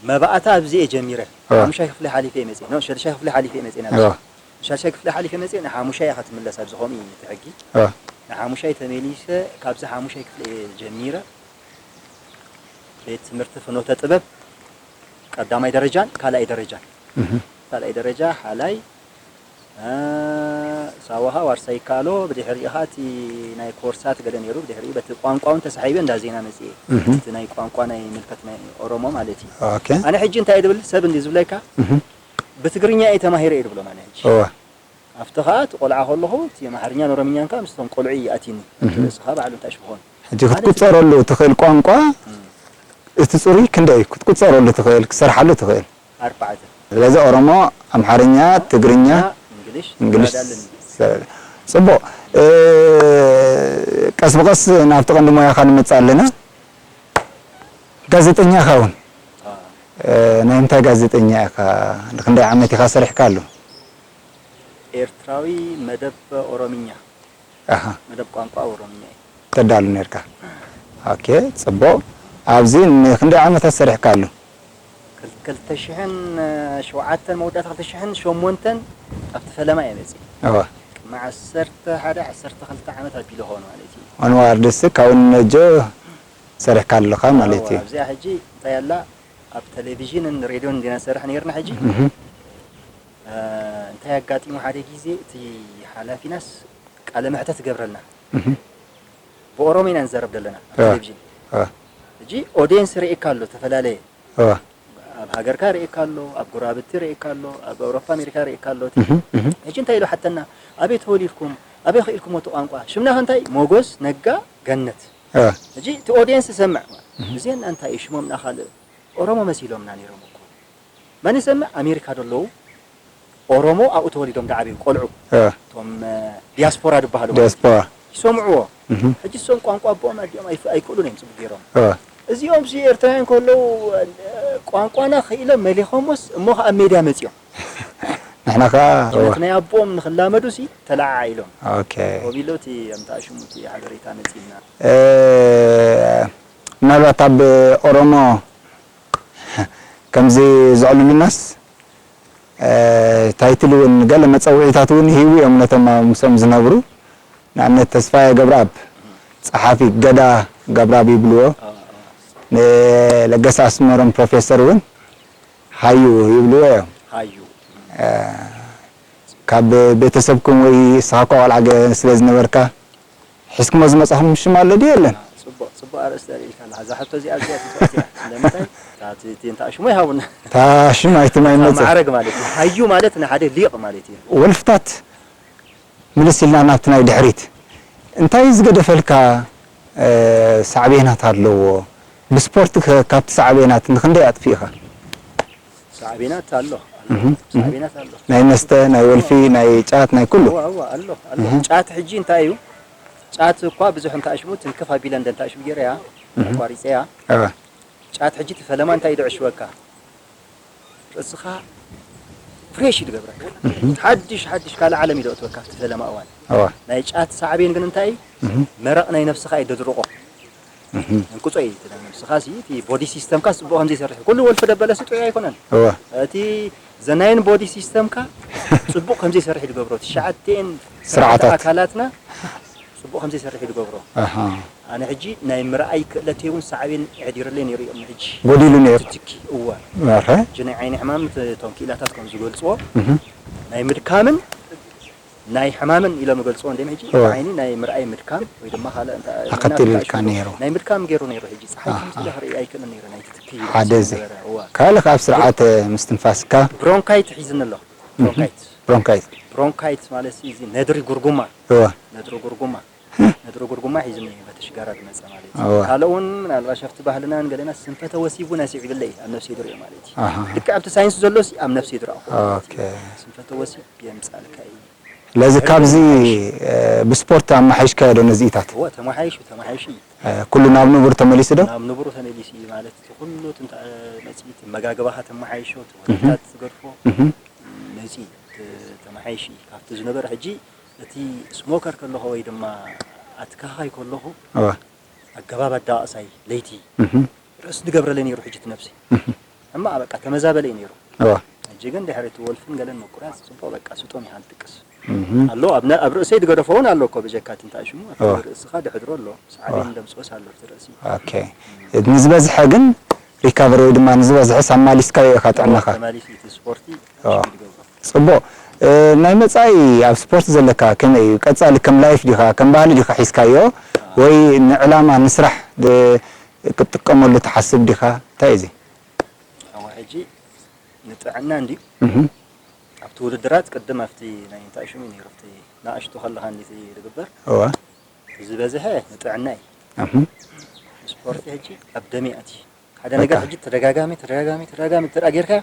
መባእታ ኣብዚ እየ ጀሚረ እ። ሓሙሻይ ክፍሊ ሓሊፈ እየ መፅእ ኖ ሸድሻይ ክፍሊ ሓሊፈ እየ መፅእ ናብ እ፣ ሻድሻይ ክፍሊ ሓሊፈ መፅእ ንሓሙሻይ እያ ክትምለስ ኣብዚ ከምኡ እዩ እቲ ሕጊ እ፣ ንሓሙሻይ ተመሊሰ ካብዚ ሓሙሻይ ክፍሊ እየ ጀሚረ ቤት ትምህርቲ ፍኖተ ጥበብ ቀዳማይ ደረጃን ካልኣይ ደረጃን እህ፣ ካልኣይ ደረጃ ሓላይ እ፣ ሳዋሃ ዋርሳይ ካሎ ብድሕሪኡ ኸዓ እቲ ናይ ኮርሳት ገለ ነይሩ ብድሕሪኡ በቲ ቋንቋ እውን ተሳሒበ እንዳ ዜና መፅየ እህ፣ እቲ ናይ ቋንቋ ናይ ምልከት ናይ ኦሮሞ ማለት እዩ ኦኬ። ኣነ ሕጂ እንታይ ድብል ሰብ እንዲ ዝብለካ እህ፣ ብትግርኛ እየ ተማሂረ እየ ድብሎም ኣነ ሕጂ እወ። ኣብቲ ኸዓ እቲ ቆልዓ ከለኹ እቲ ኣምሓርኛን ኦሮምኛን ከዓ ምስቶም ቆልዑ እዩ ኣትዩኒ እቲ ርእስኻ ባዕሉ እንታይ ሽኾን ሕጂ ክትቁፀረሉ ትኽእል ቋንቋ እቲ ፅሩይ ክንደይ እዩ ክትቁፀረሉ ትኽእል ክትሰርሓሉ ትኽእል? ኣርባዕተ ስለዚ ኦሮሞ፣ ኣምሓርኛ፣ ትግርኛ፣ እንግሊሽ እንግሊሽ ይረዳልን ሰ- ፅቡቕ። እ፣ ቀስ ብቐስ ናብቲ ቀንዲ ሞያኻ ንመፅእ ኣለና። ጋዜጠኛ ኢኻ እውን። እ፣ ናይ እንታይ ጋዜጠኛ ኢኻ? ንክንደይ ዓመት ኢኻ ሰሪሕካሉ? ኤርትራዊ መደብ ኦሮምኛ ኣሃ፣ መደብ ቋንቋ ኦሮምኛ እዩ ተዳሉ ነርካ። ኦኬ፣ ፅቡቕ። ኣብዚ ንክንደይ ዓመታት ሰሪሕካሉ? ክል- ክልተ ሽሕን ሸውዓተን መወዳእታ ክልተ ሽሕን ሸሞንተን ኣብቲ ፈለማ እየ መፅእ እወ፣ ቅድሚ ዓሰርተ ሓደ ዓሰርተ ክልተ ዓመት ኣቢሉ ኸውን ማለት እዩ ኦንዋርድስ ካብኡ ንነጆ ሰሪሕካ ኣለኻ ማለት እዩ። ኣብዚኣ ሕጂ እንታይ ኣላ ኣብ ቴሌቪዥንን ሬድዮን እንዲና ንሰርሕ ነይርና ሕጂ እህ፣ እ፣ እንታይ ኣጋጢሙ ሓደ ግዜ እቲ ሓላፊናስ ቃለ መሕተት ይገብረልና እህ፣ ብኦሮሞ ኢና ንዘረብ ዘለና ኣብ እ። ቴሌቪዥን እ፣ ሕጂ ኦዲየንስ ርእየካ ኣሎ ዝተፈላለየ እ፣ ኣብ ሃገርካ ርእየካ ኣሎ ኣብ ጎራብቲ ርእየካ ኣሎ ኣብ ኣውሮፓ ኣሜሪካ ርእየካ ኣሎ እህ፣ እህ፣ ሕጂ እንታይ ኢሉ ሓተና ኣበይ ተወሊድኩም ኣበይ ክኢልኩም እቲ ቋንቋ ሽምና እንታይ ሞጎስ ነጋ ገነት እ፣ ሕጂ እቲ ኦዲየንስ ይሰምዕ እዚአን እንታይ እዩ ሽሞም ና ካልእ ኦሮሞ መሲሎምና ነይሮም እኮ መን ይሰምዕ ኣሜሪካ ደለዉ ኦሮሞ ኣብኡ ተወሊዶም ዝዓበዩ ቆልዑ እ፣ እቶም እ፣ ዲያስፖራ ዝበሃሉ ማለት እዩ። ዲያስፖራ። ይሰምዕዎ እህ፣ ሕጂ እሶም ቋንቋ ኣቦኦም ኣዲኦም ኣይፍ- ኣይክእሉን እዮም ፅቡቅ ገይሮም እ፣ እዚኦም ሲ ኤርትራውያን ከለዉ እ፣ ቋንቋና ክኢሎም መሊኾሞስ እሞ ከዓ ኣብ ሜድያ መፂኦም ንሕና ከዓ እወ፣ ነቲ ናይ ኣቦኦም ንክላመዱ ሲ ተለዓዓ ኢሎም ኦኬ። ኮቢሎ እቲ ኣምታ ሽሙ እቲ ሓበሬታ መፂና እ፣ ምናልባት ኣብ ኦሮሞ ከምዚ ዘዕልሉናስ እ፣ ታይትል እውን ገለ መፀውዒታት እውን ይህቡ እዮም ነቶም ኣብ ምስኦም ዝነብሩ። ንኣብነት ተስፋየ ገብረኣብ፣ ፀሓፊ ገዳ ገብረኣብ ይብልዎ። ንለገሰ ኣስመሮም ፕሮፌሰር እውን ሃዩ ይብልዎ እዮም። ሃዩ እ፣ ካብ ቤተሰብኩም ወይ ንስኻ እኳ ቆልዓ ገ- ስለ ዝነበርካ ሒዝኩሞ ዝመጻኹም ሽም ኣሎ ድዩ የለን? ጽቡቕ ጽቡቕ ኣርእስቲ ኣልዒልካ ኣለኻ። እዛ ሕቶ እዚኣ ኣዝያ ትንፋስ እያ። ስለምንታይ? እታ እቲ እቲ እንታ ሽሙ ይሃቡና። እታ ሽም ኣይትም እታ ኣይመጽእ። ማዕረግ ማለት እዩ። ሃዩ ማለት ንሓደ ሊቕ ማለት እዩ። ወልፍታት ምልስ ኢልና ናብቲ ናይ ድሕሪት እንታይ ዝገደፈልካ እ፣ ሳዕቤናት ኣለዎ? ብስፖርት ከ- ካብቲ ሳዕቤናት ንክንደይ ኣጥፊእኻ? ሳዕቤናት ኣሎ ኣሎ። እህ፣ እህ። ሳዕቤናት ኣሎ። ናይ መስተ፣ ናይ ወልፊ፣ ናይ ጫት፣ ናይ ኩሉ። እዋ እዋ ኣሎ ኣሎ። ጫት ሕጂ እንታይ እዩ? ጫት እኳ ብዙሕ እንተ ኣሽሙ ትንክፍ ኣቢለ እንደ እንተ ኣሽሙ ገይረያ ኣቋሪፀያ። እወ። ጫት ሕጂ እቲ ፈለማ እንታይ እዩ ዝዕሽወካ? ርእስኻ ፍሬሽ እዩ ዝገብረካ። ሓድሽ ሓድሽ ካልእ ዓለም እዩ ዘእትወካ ኣብቲ ፈለማ እዋን። እወ። ናይ ጫት ሳዕቤን ግን እንታይ እዩ? መረቕ ናይ ነብስኻ እዩ ዘድርቖ። እንቅጾ እዩ እቲ ናይ ነብስኻ ሲ እቲ ቦዲ ሲስተምካ ጽቡቕ ከም ዘይሰርሕ ኩሉ ወልፊ ደበለ ሲ ጥዑይ ኣይኮነን። እወ። እቲ ዘናይን ቦዲ ሲስተምካ ጽቡቕ ከም ዘይሰርሕ እዩ ዝገብሮ። ትሽዓተን ስርዓታት። ኣካላትና ጽቡቕ ከም ዘይሰርሕ እዩ ዝገብሮ። ኣሃ። ኣነ ሕጂ ናይ ምርኣይ ክእለተይ እውን ሳዕቤን የሕዲረለይ ነይሩ እዮም ሕጂ ጎዲሉ ነይሩ። ትትኪ እወ ኣኸ። ሕጂ ናይ ዓይኒ ሕማም እቲ- እቶም ክኢላታት ከም ዝገልፅዎ ናይ ምድካምን ናይ ሕማምን ኢሎም ይገልፅዎ እንደ ሕጂ እወ። ዓይኒ ናይ ምርኣይ ምድካም ወይ ድማ ካልእ እንተ- ኣኸቲልካ ናይ ነይሩ። ናይ ምድካም ገይሩ ነይሩ ሕጂ ፀሓይ ከምዚ ኢለ ክርኢ ኣይክእልን ነይሩ ናይ ትትኪ ሓደ እዚ ነበረ እወ ካልእ ካብ ስርዓት ምስትንፋስካ ብሮንካይት ሒዝኒ ኣሎ ብሮንካይት ብሮንካይት ብሮንካይት ማለት እዚ ነድሪ ጉርጉማ እወ ነድሪ ጉርጉማ ነድሪ ጉርጉማ ሒዝኒ እዩ በቲ ሽጋራ ዝመፀ ማለት እዩ እወ ካልእ እውን ምናልባሽ ኣብቲ ባህልናን ገለና ስንፈተ ወሲብ እውን ኣስዒብለይ ኣብ ነብሰይ ድሪኦ ማለት እዩ ኣሃ ልክዕ ኣብቲ ሳይንስ ዘሎ ሲ ኣብ ነብሰይ ድረእኹ ኦኬ ስንፈተ ወሲብ የምፃልካ እዩ ስለዚ ካብዚ እ፣ ብስፖርት ኣመሓይሽካዮ ዶ ነዚኢታት? እወ፣ ተመሓይሹ፣ ተመሓይሹ እዩ። እ፣ ኩሉ ናብ ንቡር ተመሊሱ ዶ? ናብ ንቡሩ ተመሊሱ እዩ ማለት እቲ ኩሉ ትንታ-፣ መፅኢ፣ መጋግባኻ ተመሓይሾ፣ እቲ ወለታት ትገድፎ፣ እህም፣ መፅኢ፣ ተ-፣ ተመሓይሹ እዩ። ካብቲ ዝነበረ ሕጂ እቲ ስሞከር ከለኹ ወይ ድማ ኣትካኻይ ከለኹ እወ፣ ኣገባብ ኣዳቓቕሳይ ለይቲ እህም፣ ርእስ ዝገብረለይ ነይሩ። ሕጂ እቲ ነብሲ እህም፣ እማ በቃ ተመዛበለ እዩ ነይሩ። እወ፣ ሕጂ ግን ድሕሪ እቲ ወልፍን ገለን ምቁራፅ ፅቡቅ በቃ ስጦም ይሃልጥቅስ እህም። ኣሎ። ኣብ ነ-፣ ኣብ ርእሰይ ዝገደፎ እውን ኣሎ እኮ ብጀካ እቲ እንታይ ሽሙ ኣብቲ እወ። ርእስኻ ድሕድሮ ኣሎ። ሳዕቤን ደምፅኦስ ኣሎ ኣብቲ ርእሲ። ኦኬ። ንዝበዝሐ ግን ሪካቨሪ ወይ ድማ ንዝበዝሐስ ኣማሊስካዮ ኢኻ ጥዕናኻ? ተማሊስ እቲ ስፖርቲ እወ። ሽግር ይገብሮ። ጽቡቕ። እ፣ ናይ መጻኢ ኣብ ስፖርት ዘለካ ከመይ እዩ? ቀጻሊ ከም ላይፍ ዲኻ፣ ከም ባህሊ ዲኻ ሒዝካዮ? ወይ ንዕላማ፣ ንስራሕ ድ-፣ ክትጥቀመሉ ትሓስብ ዲኻ? እንታይ እዩ እዚ? እወ፣ ሕጂ ንጥዕና እንድዩ። እህም፣ ኣብቲ ውድድራት ቅድም ኣብቲ ናይ እንታይ ሽሙ እዩ ነይሩ፣ ኣብቲ ንኣሽቱ ከለኻ እንዴት እዩ ዝግበር? እወ፣ ዝበዝሐ ንጥዕና እዩ። እህም፣ ስፖርቲ ሕጂ ኣብ ደም ይኣቲ። ሓደ ነገር በቃ። ሕጂ ተደጋጋሚ፣ ተደጋጋሚ፣ ተደጋጋሚ እንተ ደኣ ጌርካዮ፣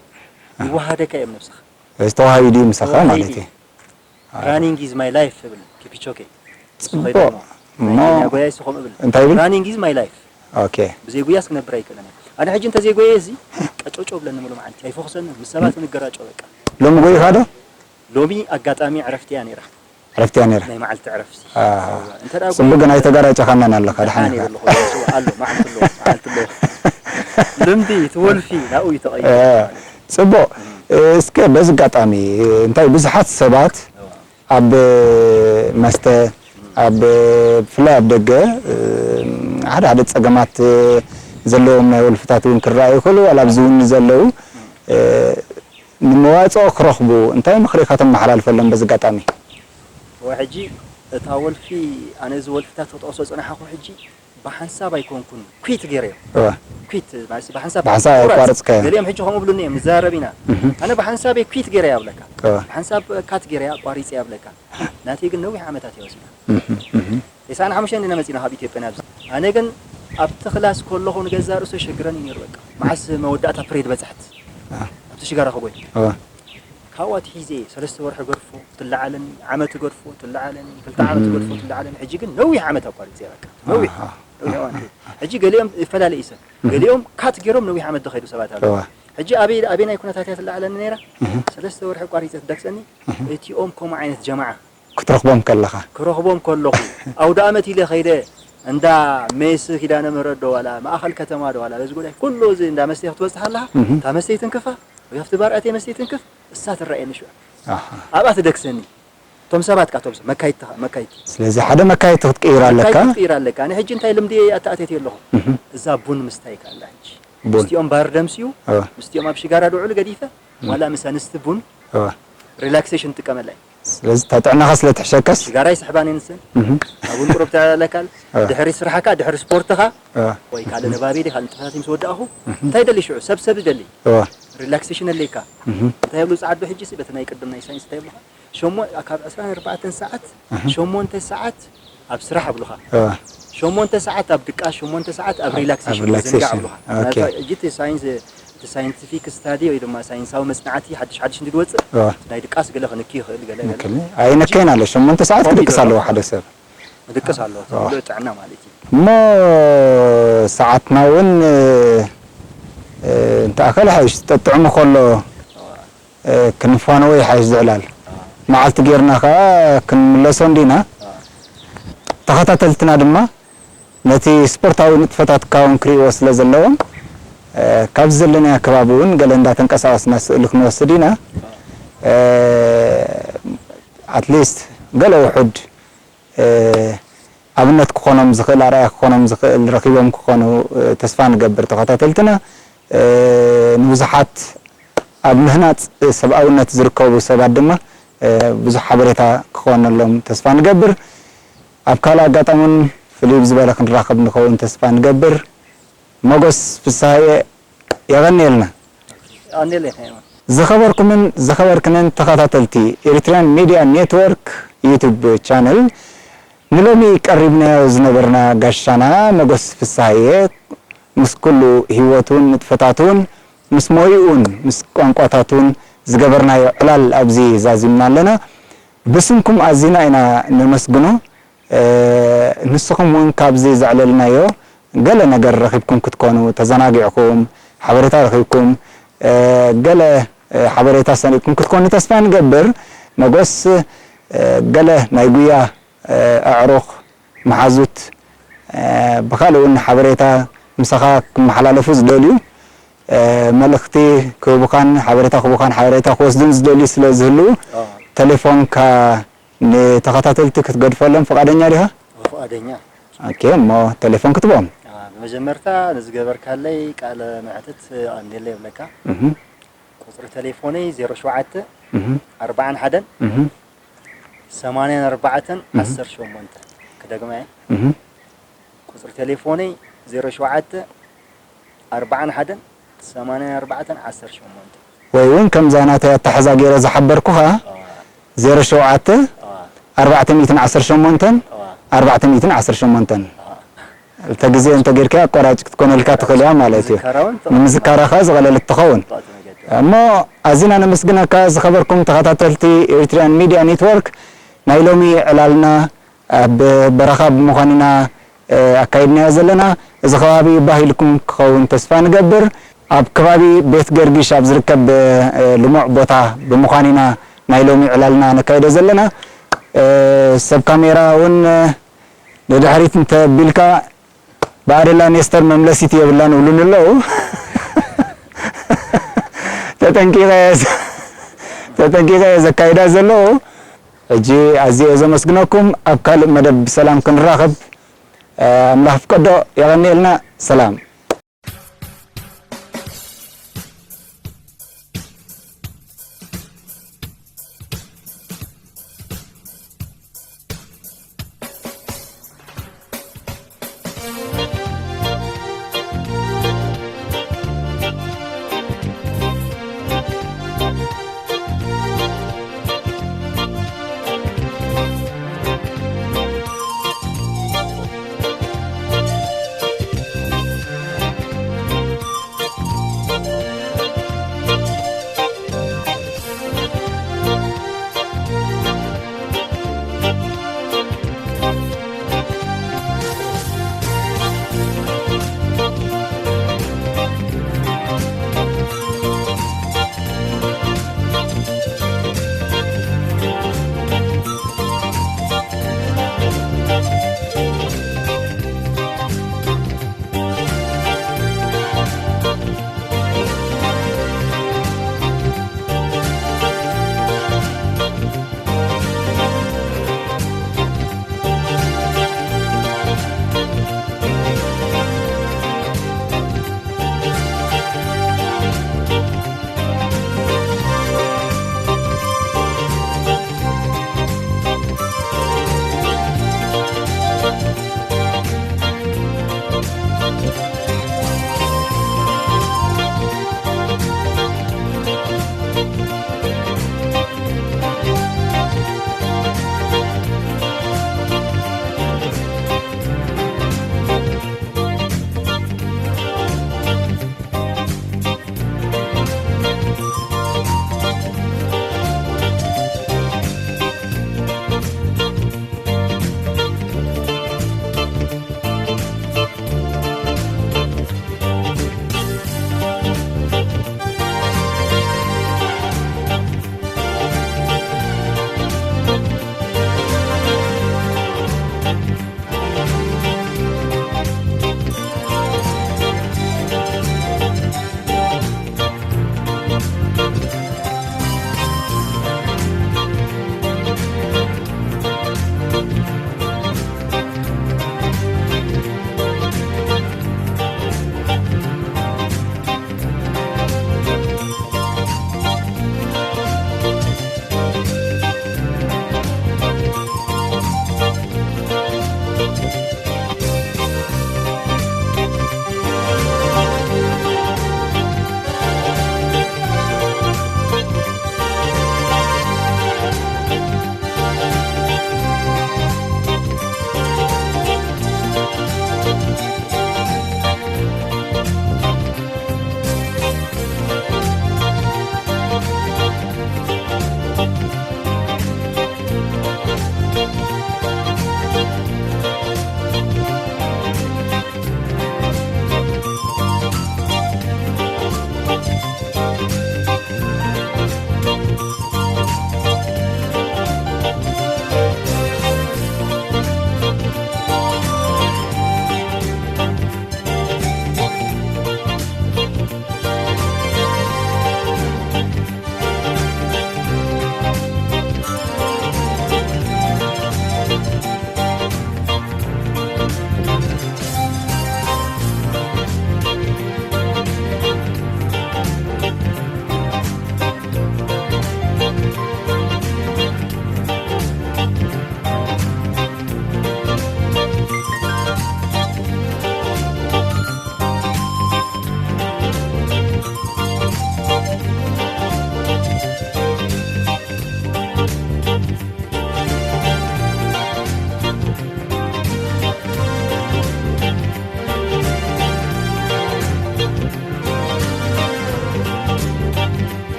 ይወሃደካ እዮም ነብስኻ። እዚ ተዋሂዱ እዩ ምሳኻ ተዋሂዱ ማለት እዩ። እዩ። Running is my life እብል ኪፒቾኬ። ጽቡቕ። ከይዶሞ። እሞ ናይ ኬንያ ጎያይስ ከምኡ እብል። እንታይ ይብል? Running is my life። ኦኬ። ብዘይጉያስ ክነብር ኣይክእልን እየ። ኣነ ሕጂ እንተዘይጎየ እዚ ቀጮጮ ብለኒ ሙሉ መዓልቲ ኣይፎኽሰንን። ምስ ሰባት ንገራጮ በቃ። ሎሚ ጎይኻ ዶ? ሎሚ ኣጋጣሚ ዕረፍቲ እያ ነይራ። ዕረፍቲ እያ ነይራ። ናይ መዓልቲ ዕረፍቲ። አ፣ እዋ። እንተ ደኣ ጽቡቅ ግን ኣይተጋራጨኻናን ኣለኻ፣ ደሓን ደሓን እየ ኢኻ። ዘለኹ፣ ኣለኹ፣ መዓልቲ ኣለዎ፣ መዓልቲ ኣለዎ። ልምዲ፣ እቲ ወልፊ ናብኡ እዩ ተቐይሩ እ፣ ማለት እዩ። ጽቡቅ። እ፣ እስከ በዚ ኣጋጣሚ፣ እ፣ እንታይ ብዙሓት ሰባት እዋ። ኣብ መስተ፣ ኣብ ብፍላይ ኣብ ደገ፣ እ፣ ሓደ ሓደ ጸገማት፣ እ፣ ዘለዎም ናይ ወልፍታት እውን ክረኣዩ ይኽእሉ፣ ዋላ ኣብዚ እውን ዘለዉ፣ እ፣ ንመዋጽኦ ክረኽቡ እንታይ ምኽሪ ኢኻ ተመሓላልፈሎም በዚ ኣጋጣሚ? እወ፣ ሕጂ እታ ወልፊ፣ ኣነ እዚ ወልፍታት ክጠቕሶ ዝጸናሕኩ ሕጂ ብሓንሳብ ኣይኮንኩን ኩዊት ገይረዮ። እወ። ኩዊት ማለት ብሓንሳብ ብሓንሳብ ቁራጽ። ኣቋርጽካዮ። ገሊኦም ሕጂ ከምኡ ብሉኒ እዮም፣ ንዛረብ ኢና። እህም። ኣነ ብሓንሳብ ኩዊት ገይረያ እብለካ። እወ። ብሓንሳብ ካት ገይረያ ኣቋሪጸያ እብለካ። ናተይ ግን ነዊሕ ዓመታት እየ ወሲዳ። እህም፣ እህም። ተስዓን ሓሙሽተን ኢና መጺና ካብ ኢትዮጵያ ናብዚ። ኣነ ግን ኣብቲ ክላስ ከለኹ ንገዛእ ርእሱ የሸግረኒ ነይሩ በቃ። መዓስ መወዳእታ ፕሬድ በጻሕት? አ። ኣብቲ ሽጋራ ክጎይ። እወ። ካብኡ ኣትሒዘ ሰለስተ ወርሒ ገርፎ ትለዓለኒ፣ ዓመት ገርፎ ትለዓለኒ፣ ክልተ ዓመት ገርፎ ትለዓለኒ። ሕጂ ግን ነዊሕ ዓመት ኣቋሪጸ በቃ። ነዊሕ። ኣሃ። ነዊሕ እዋን። ሕጂ ገሊኦም ይፈላለ እዩ ሰብ። ገሊኦም ካት ገይሮም ነዊሕ ዓመት ዝኸዱ ሰባት ኣለዉ። እወ። ሕጂ ኣበይ ኣበይ ናይ ኩነታት እያ ትለዓለኒ ነይራ? ሰለስተ ወርሒ ኣቋሪጸ ትደክሰኒ። እቲኦም ከምኡ ዓይነት ጀማዓ ክትረኽቦም ከለኻ። ክረኽቦም ከለኹ ኣውደ ኣመት ኢለ ከይደ እንዳ ሜስ ኪዳነ ምህረት ዶ ዋላ ማእኸል ከተማ ዶ ዋላ በዚ ጉዳይ ኩሉ እዚ እንዳ መስተይ ክትበጽሕ ኣለኻ። እህ። እታ መስተይ ትንክፋ ወይ ኣብቲ ባር ኣትየ መስተይ ትንክፍ እሳ ትረኣየኒ ሽዑ። ኣሃ። ኣብኣ ትደክሰኒ። እቶም ሰባት ካቶም ሰብ መካይድቲ መካይድቲ። ስለዚ ሓደ መካየድቲ ክትቅይር ኣለካ። መካይድቲ ክትቅይር ኣለካ። ኣነ ሕጂ እንታይ ልምዲ ኣተኣትየት ኣለኹ። እህ። እዛ ቡን ምስታይ ካላ ሕጂ። ቡን። ምስቲኦም ባር ደምስዩ፣ እወ። ምስቲኦም ኣብ ሽጋራ ድውዕሉ ገዲፈ፣ ዋላ ምስ ኣንስቲ ቡን እወ። ሪላክሴሽን ጥቀመላይ። ስለዚ እታ ጥዕናኻ ስለ ትሕሸከስ። ሽጋራ ይስሕባን የንስን። እህ። ኣብኡ ቁሩብ ተለካል። እወ። ድሕሪ ስራሕካ፣ ድሕሪ ስፖርትኻ፣ እወ። ወይ ካልእ ንባብ ኢለ ካልእ ንጥፈታት ምስ ወዳእኹ፣ እንታይ ደሊ ሽዑ? ሰብ ሰብ ይደሊ። እወ። ሪላክሴሽን ኣለካ። እህ። እንታይ ይብሉ ጻዓዱ ሕጂ ሲ በቲ ናይ ቅድም ናይ ሳይንስ እንታይ ይብሉኻ? ሸሞ-፣ ካብ ዕስራን ኣርባዕተን ሰዓት፣ ሸሞንተ ሰዓት ኣብ ስራሕ ኣብሉኻ። እወ። ሸሞንተ ሰዓት ኣብ ድቃስ፣ ሸሞንተ ሰዓት ኣብ ኣብ ሪላክሴሽን ሪላክሴሽን። ምዝንጋዕ ኣብሉኻ። ኦኬ። ናታ-፣ ሕጂ እቲ ሳይንስ፣ እቲ ሳይንቲፊክ ስታዲ ወይ ድማ ሳይንሳዊ መጽናዕቲ ሓድሽ ሓድሽ እንዲ ዝወጽእ፣ እወ። ናይ ድቃስ ገለ ክንኪ ይኽእል፣ ገለ ገለ። ክሊ-፣ ኣይነከይን ኣሎ። ሸሞንተ ሰዓት ኮሚደረ ክትድቅስ ኣለዎ እኮ። ሓደ ሰብ። ድቅስ ኣለዎ። ተብሎ ጥዕና ማለት እዩ። እሞ ሰዓትና እውን፣ እ፣ እ፣ እንተኣኸለ ሓይሽ ጠጥዕሙ ከሎ፣ እ፣ ክንፋነዎ ይሓይሽ ዝዕላል። መዓልቲ ጌርና ከኣ ክንምለሶ እንዲና። ተኸታተልትና ድማ ነቲ ስፖርታዊ ንጥፈታትካ እውን ክርእይዎ ስለ ዘለዎም፣ እ፣ ካብዚ ዘለናዮ ከባቢ እውን ገለ እንዳተንቀሳቐስና ስእሊ ክንወስድ ኢና። እ፣ ኣትሊስት ገለ ውሑድ፣ እ፣ ኣብነት ክኾኖም ዝኽእል፣ ኣርኣያ ክኾኖም ዝኽእል ረኺቦም ክኾኑ፣ እ፣ ተስፋ ንገብር ተኸታተልትና። እ፣ ንብዙሓት ኣብ ምህናጽ ሰብኣውነት ዝርከቡ ሰባት ድማ፣ እ፣ ብዙሕ ሓበሬታ ክኾነሎም ተስፋ ንገብር። ኣብ ካልእ ኣጋጣሚ እውን ፍልይ ብዝበለ ክንራኸብ ንኸውን ተስፋ ንገብር። ሞጎስ ፍስሃየ የቐንየልና። ኣንዴለ ይኸይማ። ዝኸበርኩምን ዝኸበርክንን ተኸታተልቲ ኤሪትሪያን ሚድያ ኔትወርክ ዩቱብ ቻነል፣ ንሎሚ ቀሪብናዮ ዝነበርና ጋሻና ሞጎስ ፍስሃየ ምስ ኩሉ ህይወቱን ንጥፈታቱን ምስ ሞይኡን ምስ ቋንቋታቱን ዝገበርናዮ ዕላል ኣብዚ ዛዚምና ኣለና። ብስምኩም ኣዚና ኢና ነመስግኖ። እ፣ ንስኹም እውን ካብዚ ዘዕለልናዮ ገለ ነገር ረኺብኩም ክትኮኑ፣ ተዘናጊዕኩም፣ ሓበሬታ ረኺብኩም፣ እ፣ ገለ፣ እ፣ ሓበሬታ ሰኒድኩም ክትኮኑ ተስፋ ንገብር። መጎስ፣ እ፣ ገለ ናይ ጉያ፣ እ፣ ኣዕሩኽ፣ መሓዙት፣ እ፣ ብኻልእ እውን ሓበሬታ ምሳኻ ክመሓላለፉ ዝደልዩ፣ እ፣ መልእኽቲ ክህቡኻን ሓበሬታ ክህቡኻን ሓበሬታ ክወስዱን ዝደልዩ ስለ ዝህልዉ፣ ኣዎ። ቴሌፎንካ ንተኸታተልቲ ክትገድፈሎም ፍቓደኛ ዲኻ? ፍቓደኛ። ኦኬ፣ እሞ ቴሌፎን ክትቦም። ኣዎ፣ ብመጀመርታ ንዝገበርካለይ ቃለ መሕትት ኣንዴለ ይብለካ። እህ፣ ቁጽሪ ቴሌፎነይ ዜሮ ሸውዓተ፣ እህ፣ ኣርባዓን ሓደን፣ እህ፣ ሰማንያን ኣርባዕተን፣ እህ፣ ዓሰርተ ሸሞንተ። ክደግማ እየ። እህ። ቁጽሪ ቴሌፎነይ ዜሮ ሸውዓተ፣ ኣርባዓን ሓደን፣ ሰማንያን ኣርባዕተን፣ ዓሰርተ ሸሞንተ። ወይ እውን ከምዛ ናተይ ኣተሓዛ ገይረ ዝሓበርኩኻ፣ ኣዋ። ዜሮ ሸውዓተ፣ ኣዋ። ኣርባዕተ ሚእትን ዓሰርተ ሸሞንተን፣ ኣዋ። ኣርባዕተ ሚእትን ዓሰርተ ሸሞንተን። ኣዋ። እልተ ግዜ እንተ ጌርካ ኣቋራጭ ክትኮነልካ ትኽእል እያ ማለት እዩ። ንምዝካራ እውን ትኽእል። ንምዝካራ ኸኣ ዝቐለለት ትኸውን። ጽቡቕ መገዲ። እሞ ኣዚና ነመስግነካ ዝኸበርኩም ተኸታተልቲ ኤሪትሪያን ሚድያ ኔትወርክ፣ ናይ ሎሚ ዕላልና ኣብ በረኻ ብምዃን ኢና፣ እ፣ ኣካይድናዮ ዘለና። እዚ ከባቢ ባህ ኢልኩም ክኸውን ተስፋ ንገብር። ኣብ ከባቢ ቤት ገርጊሽ ኣብ ዝርከብ፣ እ፣ ልሙዕ ቦታ ብምዃን ኢና ናይ ሎሚ ዕላልና ነካይዶ ዘለና። እ፣ ሰብ ካሜራ እውን፣ እ፣ ንድሕሪት እንተቢልካ ብኣደላ ኔስተር መምለሲት የብላን ይብሉኒ ኣለዉ። ተጠንቂቐ እየ ዘ-፣ ተጠንቂቐ እየ ዘካይዳ ዘለኹ። ሕጂ ኣዝየ እየ ዘመስግነኩም። ኣብ ካልእ መደብ ብሰላም ክንራኸብ፣ እ፣ ኣምላኽ ፍቀዶ። የቐንየልና። ሰላም።